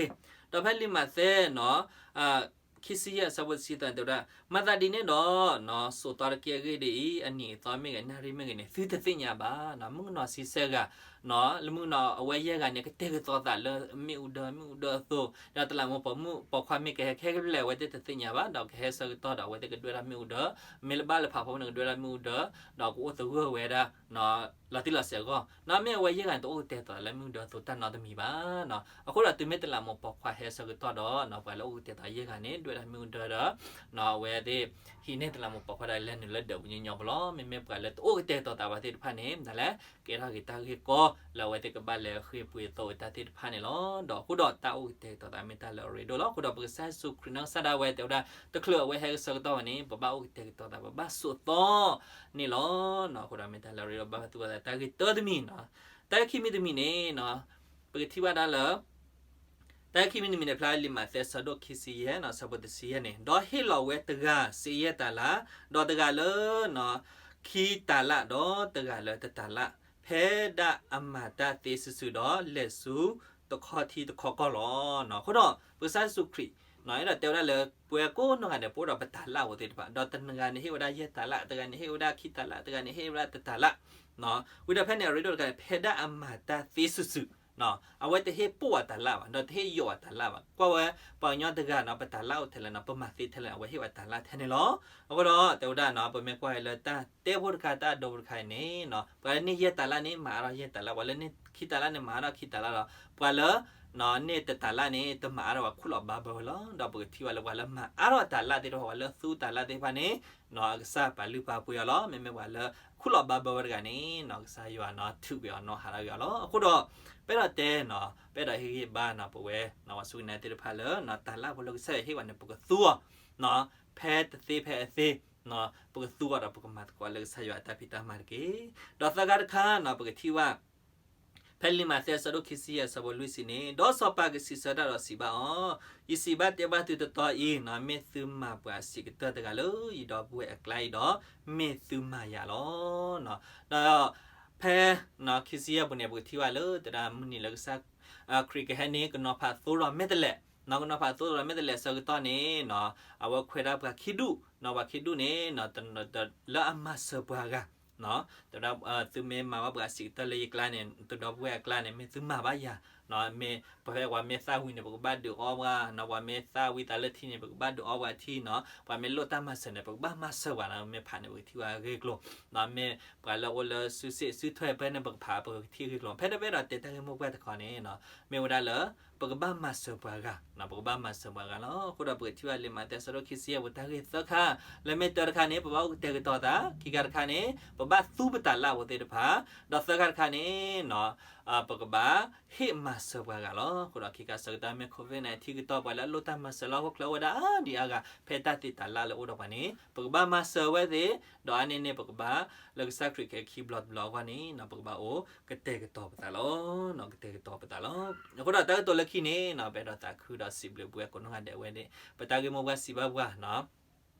းဖဲလံာ်မးသဲနီၤ ခံဆံယဲၢ်အဆၢဖိတဆံသၢတဲဝဲဒၣ် မၤသးဒ်န့ၣ်ဒီး စိာ်သီတက့ၢ်အဂ့ၢ်ဒ်အံၤ အနံၤအသီမ့ၢ်ဂ့ၤ နၣ်ရံၣ်မ့ၢ်ဂ့ၤန့ၣ် သုတသ့ၣ်ညါဘၣ်နီၤ, မုၣ်ကနီၤဆံဆဲၣ်ဂၤ လၢမုၣ်ကနီၤအဝဲယဲၢ်ဂၤန့ၣ် ကတဲာ်ကတီၤသးလၢမ့ၣ်အူဒၢ မ့ၣ်အူဒၢအသိး, ဒီးတလးမူးပိာ်ခွါမ့ၢ်ကဟဲခဲကဖျဲး အဝဲသ့ၣ်တသ့ၣ်ညါဘၣ်, ဒီးကဟဲဆၢကတီၢ်ဒီး အဝဲသ့ၣ်ကဒွဲၣ်ထီၣ်မ့ၣ်အူဒၢ, မ့ၢ်လၢဘၣ်လၢဖးဖီမုၢ်န့ၣ် ကဒွဲၣ်ထီၣ်မ့ၣ်အူဒၢ, ဒီးကအိၣ်သဂၢၢ်ဝဲဒၣ် လီၤတံၢ်လီၤဆဲးအဂီၢ်, နီၤ မ့ၢ်အဝဲယဲၢ်ဂၤန့ၣ် တအိၣ်ကတဲာ်ကတီၤလၢမ့ၣ်အူဒၢအသိးတၢ်နီတမံၤဘၣ်နီၤ, အဃိဒီးတုၤမ့ၢ်တလးမူးပိာ်ခွါဟဲဆၢကတီၢ်ဒီးနီၤ ပှၤလၢအိၣ်ကတဲာ်ကတီၤယဲၢ်ဂၤန့ၣ် ဒွဲၣ်ထီၣ်မ့ၣ်အူဒၢဒီး နီၤ အဝဲသ့ၣ် ဟံးန့ၢ်တလးမူးပိာ်ခွါဒီး လဲၤနုာ်လၢဒၢးပူၤညီညီဖိလီၤ. မ့မ့ၢ်ပှၤလၢတအိၣ်ကတဲာ်ကတီၤသးဘၣ်သ့ၣ်တဖၣ်န့ၣ် ဒ်လဲၣ် ကဲထီၣ်က့ၤတၢ်ဂ့ၢ်ကီ လၢအဝဲသ့ၣ်ကဘၣ်လဲၤဃ့ပှ့ၤသိးဝဲတၢ်သ့ၣ်တဖၣ်န့ၣ်လီၤ. ဒီးအဃိဒီးတၢ်အိၣ်ကတဲာ်ကတီၤသးမ့ၢ်တၢ်လၢအရ့ဒိၣ်လီၤ. အဃိဒီးပကစၢ်ယ့ၣ်ၡူးခရံာ်နီၢ်ကစၢ်ဒၣ်ဝဲတဲဝဲဒၣ် တချုးအဝဲဟဲကဆၢကတီၢ်ဝဲန့ၣ် ပဘၣ်အိၣ်ကတဲာ်ကတီၤသး ပဘၣ်စိာ်သီန့ၣ်လီၤ. အဃိဒီးမ့ၢ်တၢ်လၢအရ့ဒိၣ်ဘၣ်ပာ်သူၣ်ပာ်သး တၢ်ဂ့ၢ်တၢတမံၤနီၤ, တၢ်ဂ့ၢ်ခံမံၤတမံၤန့ၣ်နီၤ ပကထံၣ်ဘၣ်ဒၣ်လၢ တၢ်ဂ့ၢ်ခံမံၤတမံၤန့ၣ် ဖျါလံာ်မးသဲဆၢဒိၣ်ခံဆံယဲၢ်နီၤ ဆၢဖိတဆံယဲၢ်န့ၣ်, ဒီးဟ့ၣ်လီၤဝဲတဂၤစ့ယဲၢ်တၤလၣ်, ဒီးတဂၤလၢ ခံတၤလၣ်, ဒီးတဂၤလၢတတၤလၣ်, ဖဲဒၣ်အမၤတၢ်သ့စုာ်စုာ်ဒီး လဲၤဆူတခီထံတခီကီၢ်လီၤ. အဃိဒီး ပကစၢ်ယ့ၣ်ၡူးခရံာ် အဲၣ်ဒိးတဲဝဲဒၣ်လၢ ပဝဲကိးနီၢ်ဂၤဒဲး ပအိၣ်ဒီးပတၤလၣ်ဖိသ့ၣ်တဖၣ်, ဒီးတဂၤန့ၣ်ဟ့ၣ်ဝဲဒၣ်ယဲၢ်တၤလၣ်, တဂၤန့ၣ်ဟ့ၣ်ဝဲဒၣ်ခံတၤလၣ်, တဂၤန့ၣ်ဟ့ၣ်ဝဲဒၣ်တတၤလၣ်, ဝံၤဒီးဖဲန့ၣ်အရ့ဒိၣ်တခါန့ၣ် ဖဲဒၣ်အမၤတၢ်သ့စုာ်စုာ် အဝဲတဟ့ၣ်ပိၢ်အတၤလၣ်ဘၣ်, ဒီးတဟ့ၣ်ယိးအတၤလၣ်ဘၣ်. ကွၢ်ဝဲ ပှၤကညီတဂၤနီၤ ပတၤလၣ်အိၣ်ထဲလဲၣ်နီၤ ပမၤသ့ထဲလဲၣ် အဝဲဟ့ၣ်ဝဲတၤလၣ်ထဲန့ၣ်လီၤ. အဃိဒီး တဲဝဲဒၣ်နီၤ ပမ့ၢ်ကွၢ်လၢတၢ်တဲဖိတခါ တၢ်အဒိဖိတခါအံၤန့ၣ်နီၤ ပှၤလၢန့ၢ်ယဲၢ်တၤလၣ်န့ၣ် မၤအါထီၣ်ယဲၢ်တၤလၣ်, ပှၤလၢန့ၢ်ခံတၤလၣ်န့ၣ် မၤအါထီၣ်ခံတၤလၣ်ဒီး ပှၤလၢ န့ၢ်တတၤလၣ်န့ၣ် တမၤအါထီၣ်ဘၣ်ခူၣ်လီၤဘါဘၢဝဲလီၤ. ဒီးပကထံၣ်ဘၣ်လၢပှၤလၢမၤအါထီၣ်တၤလၣ်သ့ၣ်တဖၣ် ပှၤလၢသူတၤလၣ်သ့ၣ်တဖၣ်န့ၣ် အကစၢ်ပာ်လုၢ်ပာ်ပှ့ၤအီၤလီၤ. မ့မ့ၢ်ပှၤလၢခူၣ်လီၤဘါဘၢဝဲတဂၤန့ၣ်နီၤ ကစၢ်ယွၤနီၤ ထုးကွံာ်အီၤနီၤဟးထီၣ်ကွံာ်အီၤလီၤ. အဃိဒီး ပအဲၣ်ဒိးတဲနီၤ ပအဲၣ်ဒိးဟ့ၣ်ဂံၢ်ဘါနီၤ ပဝဲ ပှၤစူၢ်က့ၤနာ်က့ၤသ့ၣ်တဖၣ်လၢ တၤလၣ်ဖိလၢကစၢ်ယွၤဟ့ၣ်ဝဲန့ၣ် ပကသူအီၤ ဖဲတသ့ဖဲအသ့ ပကသူအီၤဒီးပကမၤသကိးလၢကစၢ်ယွၤအတၢ်ဖံးတၢ်မၤတက့ၢ်. ဒီးသၢခါတခါနီၤ ပကထံၣ်ဘၣ် ဖဲလံာ်မးသဲအဆၢဒိၣ်ခံဆံယဲၢ်အဆၢဖိလွံၢ်ဆံန့ၣ် ဒီးစီၤပၤကစံးဆၢတၢ်ဒီးစံးဘၣ်အီၤ, ယစံးဘၣ်တဲဘၣ်သုတတီအံၤနီၤ မ့ၢ်သုမၤပှၤအဆံးကတၢၢ်တဂၤလၢယဒီပုၢ်ဝဲၢ်အကျါအံၤဒီး မ့ၢ်သုမၤယၤလီၤ. ဒီး ဖဲ ခံဆံယဲၢ်ပူၤန့ၣ် ပကထံၣ်ဘၣ်လၢတဒၣ်မုၢ်နံၤလၢကစၢ်ခရံာ်ကဟဲန့ၣ် ကနီၤဖးသိဒီးမဲာ်တဲးလဲး, နီၤ ကနီၤဖးသိဒီးမဲာ်တဲးလဲးအဆၢကတီၢ်န့ၣ်နီၤ အဝဲခွဲးဒၣ်ပှၤခံဒူၣ်, နီၤ ပှၤခံဒူၣ်န့ၣ်နီၤ လၢအမၤစၢၤပှၤဂၤ, နီၤ တဒၣ် သုမ့ၢ်မၤဘၣ်ပှၤအဆံးကတၢၢ်လၢယကျါန့ၣ် တဒီပုၢ်ဝဲၢ်အကျါန့ၣ် မ့ၢ်သုမၤဘၣ်ယၤ, နီၤ မ့ၢ်ပဖဲပှၤမ့ၢ်သၣ်ဝံၤန့ၣ် ပကဘၣ်ဒုးအီၣ်ပှၤ, နီၤ ပှၤမ့ၢ်သၣ်ဝံၤသးလၢထံန့ၣ် ပကဘၣ်ဒုးအီၣ်ပှၤထံနီၤ, ပှၤမ့ၢ်လိၣ်တၢ်မၤစၢၤန့ၣ် ပကဘၣ်မၤစၢၤပှၤနီၤ, မ့ၢ်ဖးန့ၣ် ပကထံၣ်ဝဲအဂ့ၢ်အကျိၤ, နီၤ မ့ၢ်ပှၤလၢအိၣ်လၢစုစ့ၣ်စုထွဲဖဲန့ၣ် ပကဖးပကထံၣ်အဂ့ၢ်အကျိၤ, ဖဲတဖဲဒီးတဲတၢ်ဂ့ၢ်မိၢ်ပှၢ်တခီန့ၣ်နီၤ မ့ၢ်ဝဲဒၣ်လၢ ပကဘၣ်မၤစၢၤပှၤဂၤ, နီၤ ပကဘၣ်မၤစၢၤပှၤဂၤလီၤ. အဃိဒီးပကထံၣ်ဘၣ်လံာ်မးသဲအဆၢဒိၣ်ခံဆံယဲၢ်ပူၤ တၢ်ဂ့ၢ်သၢခါ, လၢမ့ၢ်တၢတခါန့ၣ် ပဘၣ်အိၣ်ကတဲာ်ကတီၤသး, ခံခါတခါန့ၣ် ပဘၣ်သူပတၤလၣ်ဖိသ့ၣ်တဖၣ်, ဒီးသၢခါတခါန့ၣ်နီၤ ပကဘၣ်ဟ့ၣ်မၤစၢၤပှၤဂၤလီၤ. အဃိဒီးခံခါဆၢကတီၢ်မ့ၢ် COVID nineteen ကတီၢ် ပှၤလၢအလိၣ်တၢ်မၤစၢၤလၢဟီၣ်ခိၣ်ချၢအိၣ်ဝဲဒၣ်အါဒံအါဂၤ ဖဲတၢ်သ့တၤလၣ်လၢအိၣ်ဒီးပှၤန့ၣ် ပကဘၣ်မၤစၢၤဝဲသ့ၣ်, ဒီးအါန့ၢ်န့ၣ် ပကဘၣ်လၢကစၢ်ခရံာ်ကဟဲခံဘျီတဘျီအဂီၢ်န့ၣ်နီၤ ပကဘၣ်အိၣ်ကတဲာ်ကတီၤပသးလီၤ, နီၤ ကတဲာ်ကတီၤပသးလီၤ. အဃိဒီးတၢ်ကတိၤလၢခံန့ၣ်နီၤ ပအဲၣ်ဒိးသးခုဒီးစံးဘျုးပဝဲကိးနီၢ်ဂၤဒဲးဝဲန့ၣ် ပတၢ်ဂ့ၢ်မိၢ်ပှၢ်စံးဘၣ်ပှၤနီၤ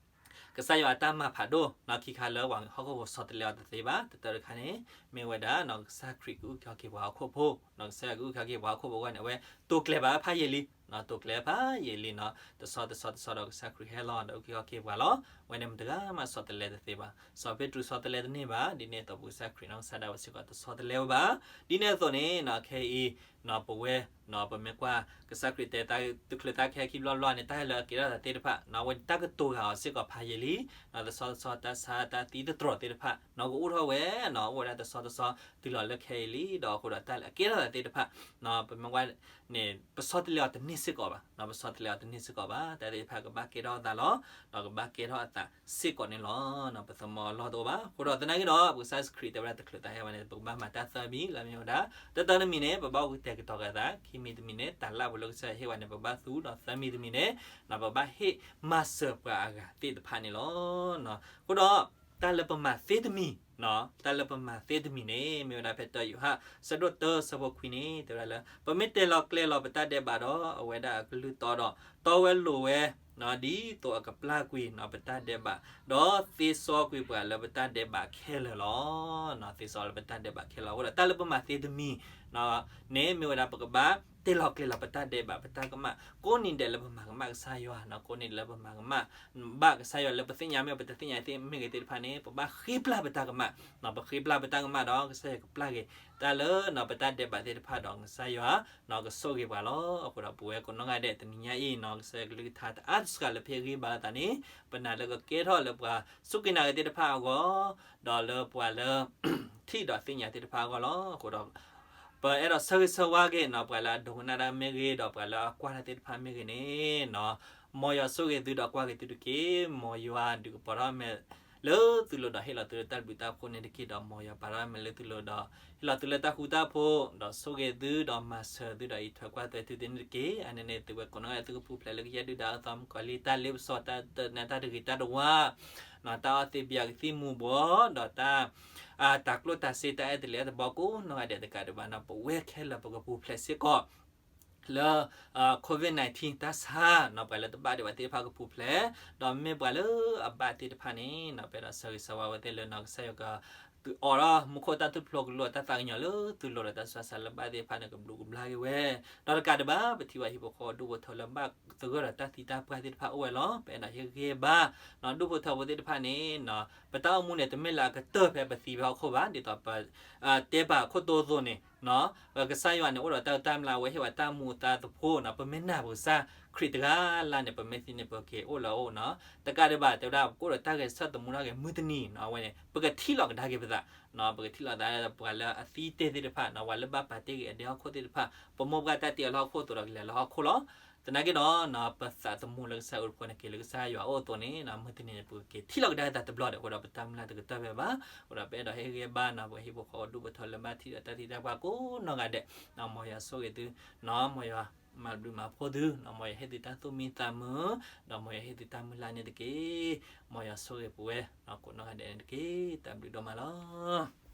ကစၢ်ယွၤအတၢ်မၤဖးဒိၣ်နီၤ ခံခါလၢပှၤဟီၣ်ခိၣ်ဖိဆီတလဲအီၤတသ့ဘၣ်. တတၢတခါန့ၣ် မ့ၢ်ဝဲဒၣ်နီၤ ကစၢ်ခရံာ်ကအုၣ်က့ၤခီၣ်က့ၤပှၤဟီၣ်ခိၣ်ဖိ, နီၤ ကစၢ်ယွၤကအုၣ်က့ၤခီၣ်က့ၤပှၤဟီၣ်ခိၣ်ဖိအဂီၢ်န့ၣ် အဝဲတိာ်ကျဲၤဘၣ်ဖးယံာ်လံ, တိာ်ကျဲၤဖးယံာ်လံနီၤ တဆီတဆီတဆီဒီးကစၢ်ခရံာ်ဟဲလီၤဒီးအုၣ်က့ၤခီၣ်က့ၤပှၤလီၤ. ဝဲန့ၣ်မတဂၤမးဆီတလဲတသ့ဘၣ်. စီၤပ့းတရူးဆီတလဲတန့ၢ်ဘၣ်, ဒ်န့ၣ်အသိးပကစၢ်ခရံာ်နီၢ်ကစၢ်ဒၣ်ဝဲစ့ၢ်ကီးတဆီတလဲဝဲဘၣ်. ဒ်န့ၣ်အသိးန့ၣ်နီၤ ခဲအံၤ နီၤ ပဝဲ နီၤ ပမ့ၢ်ကွၢ် ကစၢ်ခရံာ်တဲတၢ် သုးချုးတၢ်ခဲခံဘျီဘျီန့ၣ် တၢ်ဟဲလၢအကဲထီၣ်သးသ့ၣ်တဖၣ် နီၤ အဝဲတၢ်ကတိၤဂၤအီၤစ့ၢ်ကီးဖးယံာ်လံ, နီၤ တဆီတဆီ တၢ်ဆါတၢ်သံတတြီၤသ့ၣ်တဖၣ် နီၤ ကအိၣ်ထီၣ်ဝဲ နီၤ အိၣ်ဝဲဒၣ်တဆီတဆီ တုၤလီၤလၢခဲအံၤလံ, ဒီးအဃိဒီးတၢ်လၢအကဲထီၣ်သးသ့ၣ်တဖၣ် နီၤ ပမ့ၢ်ကွၢ်န့ၣ် ပဆီတလဲအီၤတန့ၢ်စ့ၢ်ကီးဘၣ်, နီၤ ပဆီတလဲအီၤတန့ၢ်စ့ၢ်ကီးဘၣ်, တၢ်သ့ၣ်တဖၣ်ကဘၣ်ကဲထီၣ်အသးလီၤ, ဒီးကဘၣ်ကဲထီၣ်အသးစ့ၢ်ကီးန့ၣ်လီၤ. နီၤ ပသမီအလီၢ်တအိၣ်ဘၣ်. အဃိဒီးသနာ်က့ဒီး ပကစၢ်ယ့ၣ်ၡူးခရံာ်တဲဝဲဒၣ်တချုးတၢ်ဟဲဝဲန့ၣ် ပကဘၣ်မၤတၢ်သၢမံၤ လၢမ့ၢ်ဝဲဒၣ် တၢတၢတမံၤန့ၣ် ပဘၣ်အိၣ်ကတဲာ်ကတီၤက့ၤသး, ခံမံၤတမံၤန့ၣ် တၢ်လၢ်ဖိလၢကစၢ်ယွၤဟ့ၣ်ဝဲန့ၣ် ပဘၣ်သူ, ဒီးသၢမံၤတမံၤန့ၣ် နီၤ ပဘၣ်ဟ့ၣ်မၤစၢၤပှၤအဂၤသ့ၣ်တဖၣ်န့ၣ်လီၤ. နီၤ အဃိဒီး တၢ်လၢပမၤသ့တမံၤ, နီၤ တၢ်လၢပမၤသ့တမံၤန့ၣ် မ့ၢ်ဝဲဒၣ်ဖဲတၢယိၤဟၣ် ဆၢဒိၣ်တၢ ဆၢဖိခွံန့ၣ် တဲဝဲဒၣ်လၢ ပမ့ၢ်တဲလီၤကျဲၤလီၤပတၢ်ဒဲးဘးဒီး အဝဲဒၣ်အကလုၢ်တီဒီး တီဝဲလိၤဝဲ နီၤ ဒ်သိးအကပျၢ်ကွံာ် နီၤ ပတၢ်ဒဲးဘး, ဒီးသ့စီကွံာ်ပှၤလၢပတၢ်ဒဲးဘးခဲလၢာ်လီၤ. နီၤ သ့စီလၢပတၢ်ဒဲးဘးခဲလၢာ်လီၤ. အဃိဒီးတၢ်လၢပမၤသ့တမံၤ နီၤ န့ၣ် မ့ၢ်ဝဲဒၣ်ပကဘၣ်တဲလီၤကျဲၤလီၤပတၢ်ဒဲးဘး ပတၢ်ကမၣ် ကိးနံၤဒဲးလၢပမၤကမၣ်ကစၢ်ယွၤ နီၤ ကိးနံၤဒဲးလၢပမၤကမၣ် ဘၣ်ကစၢ်ယွၤလၢပသ့ၣ်ညါမ့ၢ် ပတသ့ၣ်ညါသ့ၣ်မ့ၢ်ဂ့ၤသ့ၣ်တဖၣ်န့ၣ် ပဘၣ်ဃ့ပျၢ်ပတၢ်ကမၣ်, နီၤ ပဃ့ပျၢ်ပတၢ်ကမၣ်ဒီး ကစၢ်ယွၤကပျၢ်က့ၤ တၢ်လၢ နီၤ ပတၢ်ဒဲးဘးသ့ၣ်တဖၣ်ဒီး ကစၢ်ယွၤ နီၤ ကဆိၣ်ဂ့ၤပှၤလီၤ. အဃိဒီးပဝဲကိးနီၢ်ဂၤဒဲး တနံၤညါအံၤ နီၤ ကစၢ်ယွၤကလုၢ်ကထါတအါတစှၤလၢပဟ့ၣ်ဂံၢ်ဘါလိာ်သးန့ၣ် ပနာ်လၢကကဲထီၣ်လၢပှၤစူၢ်က့ၤနာ်က့ၤသ့ၣ်တဖၣ်အဂီၢ် ဒီးလၢပှၤလၢ ထံၣ်ဒီးသ့ၣ်ညါသ့ၣ်တဖၣ်အဂီၢ်လီၤ. အဃိဒီး ပအဲၣ်ဒိးဆၢဂ့ၤဆၢဝါက့ၤ နီၤ ပှၤလၢအဒိကနၣ်တၢ်မ့ၢ်ဂ့ၤ ဒီးပှၤလၢအကွၢ်တၢ်သ့ၣ်တဖၣ်မ့ၢ်ဂ့ၤန့ၣ် နီၤ မ်ယွၤဆိၣ်ဂ့ၤသုဒီးကွၢ်က့ၤသုတက့ၢ်. မ်ယွၤဒုးကပီၤထီၣ်အမဲာ်လၢသုလိၤဒီးဟ့ၣ်လီၤသုလၢတၢ်ဘျုးတၢ်ဖှိၣ်န့ၣ်တက့ၢ်. ဒီးမ်ယွၤပာ်ထီၣ်အမဲာ်လၢသုလိၤဒီး ဟ့ၣ်လီၤသုလၢတၢ်ဃူတၢ်ဖိး ဒီးဆိၣ်ဂ့ၤသုဒီးမၤစၢၤသုဒီးအံးထွဲကွၢ်ထွဲသုသ့ၣ်န့ၣ်တက့ၢ်. အါန့ၣ်န့ၣ် သုဝဲကိးနီၢ်ဂၤဒဲး သုကပူၤဖျဲးလၢကယဲၢ်ဒုၣ်ဒါအသီ မုၣ်ကီၤလံၢ် တၢ်လ့ပစီ တၢ်တနါ တၢ်တဂ့ၤတၢ်တဝါ နီၤ တၢ်အီၣ်သ့ၣ်ဘံယၤကသံၣ်မူၤဘှီး ဒီးတၢ် တၤကျိၣ်တၤစ့ တၢ်အဲၣ်တလံၤအဲၣ်တဘီကိးနီၢ်ဂၤဒဲးတကးဒံးဘၣ်နီၤ ပဝဲခဲလၢာ်ပကပူၤဖျဲးစ့ၢ်ကီး လၢ COVID nineteen တၢ်ဆါ နီၤ ပှၤလၢတဘၣ်ဒံးဘၣ်သ့ၣ်တဖၣ်ကပူၤဖျဲး ဒီးမ့ၢ်ပှၤလၢအဘၣ်သ့ၣ်တဖၣ်န့ၣ်နီၤ ပအဲၣ်ဒိးဆၢဂ့ၤဆၢဝါဝဲသ့ၣ်လၢနီၤ ကစၢ်ယွၤက အိးထီၣ်မူခိၣ်တၢ်သူၣ်ဖျိ ကလူးအီၤတၢ်သးကညီၤလၢသုလိၤဒီးတၢ်ဆူးတၢ်ဆါလၢဘၣ်သ့ၣ်တဖၣ်န့ၣ် ကဘျုးကဘျါက့ၤဝဲ, ဒီးတကးဒံးဘၣ် ပထံၣ်ဘၣ်ဟံၣ်ဖိဃီဖိဒူၣ်ဖိထၢဖိလၢဘၣ်သဂၢၢ်ဒီးတၢ်သံတၢ်ပှၢ်သ့ၣ်တဖၣ် အိၣ်ဝဲလီၤ. ပအဲၣ်ဒိးဟ့ၣ်ဂံၢ်ဟ့ၣ်ဘါ ဒူၣ်ဖိထၢဖိသ့ၣ်တဖၣ်န့ၣ် ပတၢ်အိၣ်မူန့ၣ် တမ့ၢ်လၢအကတၢၢ်ဖဲပသံဖဲဟီၣ်ခိၣ်ဘၣ်, ဒ်သိးပ တဲပာ်ခိၣ်တီအသိးန့ၣ် ကစၢ်ယွၤန့ၣ် အိၣ်ဒီးတၢ်အုၣ်တၢ်မလါ အဝဲဟ့ၣ်ဝဲတၢ်မူအသါသဖိနီၤ, ပမ့ၢ်နာ်ပကစၢ်ခရံာ်တဂၤလၢ်န့ၣ် ပမ့ၢ်သံန့ၣ် ပက့ၤအိၣ်လၢအအိၣ်နီၤ. တကးဒံးဘၣ် တဲဝဲဒၣ် ပကအိၣ်ဒီးတၢ်ဂဲၤဆၢထၢၣ်သမူထီၣ်က့ၤ မုၢ်တနံၤနီၤ အဝဲန့ၣ် ပကထံၣ်လိာ်ကဒါက့ၤပသး, ပကထံၣ်လိာ်သး ပှၤလၢအသံတ့ၢ်သ့ၣ်တဖၣ်နီၤ, ပှၤလၢဘၣ်ပာ်တ့ၢ်က့ၤအဒဲဟီၣ်ခိၣ်သ့ၣ်တဖၣ်, ပမိၢ်ပပၢ်တၢ်တ့အီၤလၢဟီၣ်ခိၣ်အသိးဒီးကလဲၤလၢဟီၣ်ခိၣ်လီၤ. သနာ်က့ဒီး ပသးသမူလၢကစၢ်အုးတဖိန့ၣ် က့ၤလၢကစၢ်ယွၤအအိၣ်အသိးန့ၣ် မုၢ်တနံၤန့ၣ် ပကက့ၤထံၣ်လိာ်ကဒါက့ၤသးတဘျီဒီး အဃိဒီးပတၢ်မုၢ်လၢ်တကတၢၢ်ဖဲဘၣ်. အဃိဒီးပအဲၣ်ဒိးဟ့ၣ်ဂံၢ်ဟ့ၣ်ဘါနီၤ ပဟံၣ်ဖိဃီဖိဒူၣ်ဖိထၢဖိလၢဘၣ်ထံၣ်ဒီးတၢ်သံတၢ်ပှၢ်ကိးနီၢ်ဂၤဒဲး, မ်ယွၤဆိၣ်ဂ့ၤသုနီၤ, မ်ယွၤမၤဘျုးမၤဖှိၣ်သုနီၤ, မ်ယွၤဟ့ၣ်သုတၢ်သူၣ်မံသးမုာ်, ဒီးမ်ယွၤဟ့ၣ်သုတၢ်မုၢ်လၢ်န့ၣ်တက့ၢ်. မ်ယွၤဆိၣ်ဂ့ၤပဝဲ ကိးနီၢ်ဂၤဒဲးန့ၣ်တက့ၢ်. တၢ်ဘျုးဒိၣ်မးလီၤ.